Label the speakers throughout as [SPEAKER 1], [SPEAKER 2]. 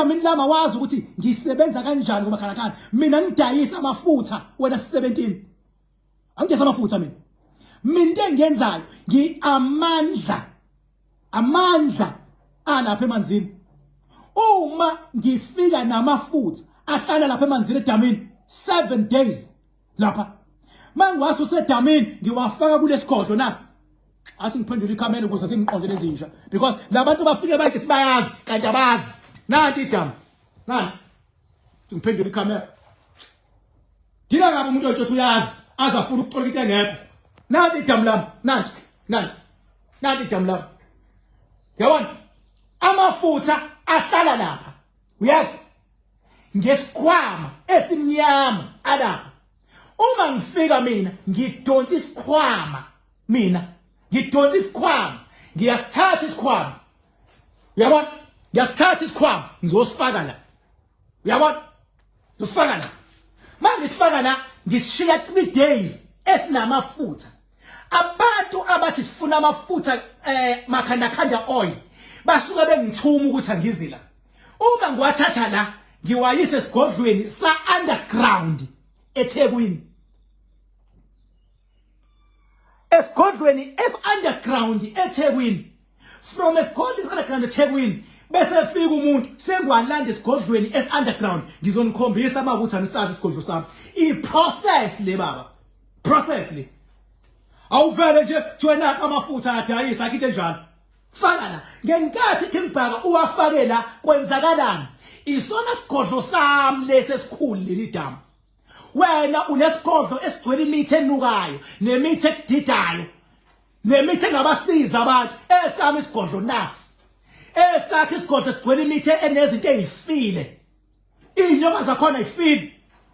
[SPEAKER 1] Edamini lami awazi ukuthi ngisebenza kanjani kumakhalakhala. Mina ngidayisa amafutha wena 17. Angidayisa amafutha mina. Mina into engiyenzayo ngi amandla. Amandla alapha emanzini. Uma ngifika namafutha ahlala lapha emanzini edamini 7 days lapha. Mangiwase usedamini ngiwafaka kulesigodlo nasi. Athi ngiphendule ikhamera ukuze singiqonde lezinja because labantu bafike bathi bayazi kanti abazi. Nanti idamu. Nanti. Ngiphendule ikhamera. Dila ngabe umuntu otsho uyazi aze afuna ukuxola into engekho. Nanti idamu lami, nanti, nanti. Nanti idamu lami. Yabona? Amafutha ahlala lapha. Uyazi? Ngesikhwama esimnyama alapha. Uma ngifika mina ngidonsa isikhwama mina ngidonsa isikhwama ngiyasithatha isikhwama. Uyabona? Ngiyasithatha isikhwama ngizosifaka la. Uyabona? Ngisifaka la. Mangisifaka la ngisishiya 3 days esinamafutha. Abantu abathi sifuna amafutha eh makhanda khanda oil basuke bengithuma ukuthi angizi la. Uma ngiwathatha la ngiwayise esigodlweni sa underground eThekwini. Esigodlweni es underground eThekwini. From esigodlweni underground eThekwini bese fika umuntu sengiwalanda esigodlweni es underground ngizonikhombisa uma ukuthi anisazi isigodlo sami. I process le baba. Process le. Awuvele nje kuthiwe naka amafutha ayadayisa akho into enjalo. Faka la. Ngenkathi King Bhaka uwafake la kwenzakalani? Isona sigodlo sami lesi esikhulu leli damu. Wena unesigodlo esigcwele imithi enukayo nemithi ekudidayo nemithi engabasiza abantu. Esami isigodlo nasi. Esakhe isigodlo esigcwele imithi enezinto ezifile. Inyoka zakhona ifile.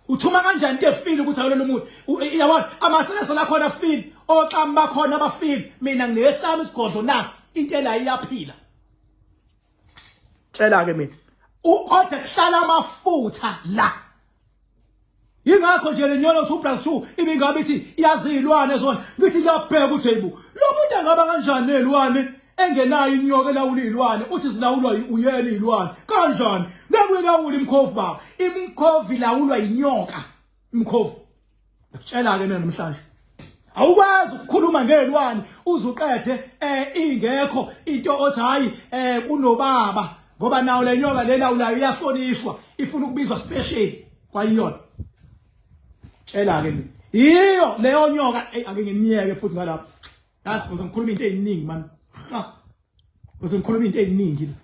[SPEAKER 1] Uthuma kanjani into efile ukuthi awulele umuntu? Uyabona amaselesa lakhona afile, oxamu bakhona abafile. Mina nginesami isigodlo nasi, into ela iyaphila. Tshela ke mina. Ukodwa kuhlala amafutha la. Ingakho nje lenyona 2 plus 2 ibingabe ithi iyazi izilwane zona. Ngithi ngiyabheka ukuthi hayibo. Lo muntu angaba kanjani nezilwane engenayo inyoka elawula izilwane uthi zilawulwa uyena izilwane. Kanjani? Ngeke uyilawule imkhovu baba. Imkhovu ilawulwa inyoka. Imkhovu. Ngikutshela ke mina namhlanje. Awukwazi ukukhuluma ngelwane uzuqede eh ingekho into othi hayi eh kunobaba ngoba nawo le nyoka le lawulayo iyahlonishwa ifuna ukubizwa special kwayiyona. Tshela ke mina. Iyo leyo nyoka ey ake nginiyeke futhi ngalapho. Yazi ngizokhuluma into eziningi man. Ha. Ngizokhuluma into eziningi la.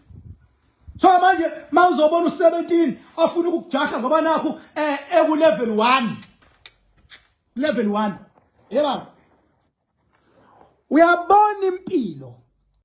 [SPEAKER 1] So manje mawuzobona u17 afuna ukukujaha ngoba nakho eh eku level 1. Level 1. Yebo. Uyabona impilo.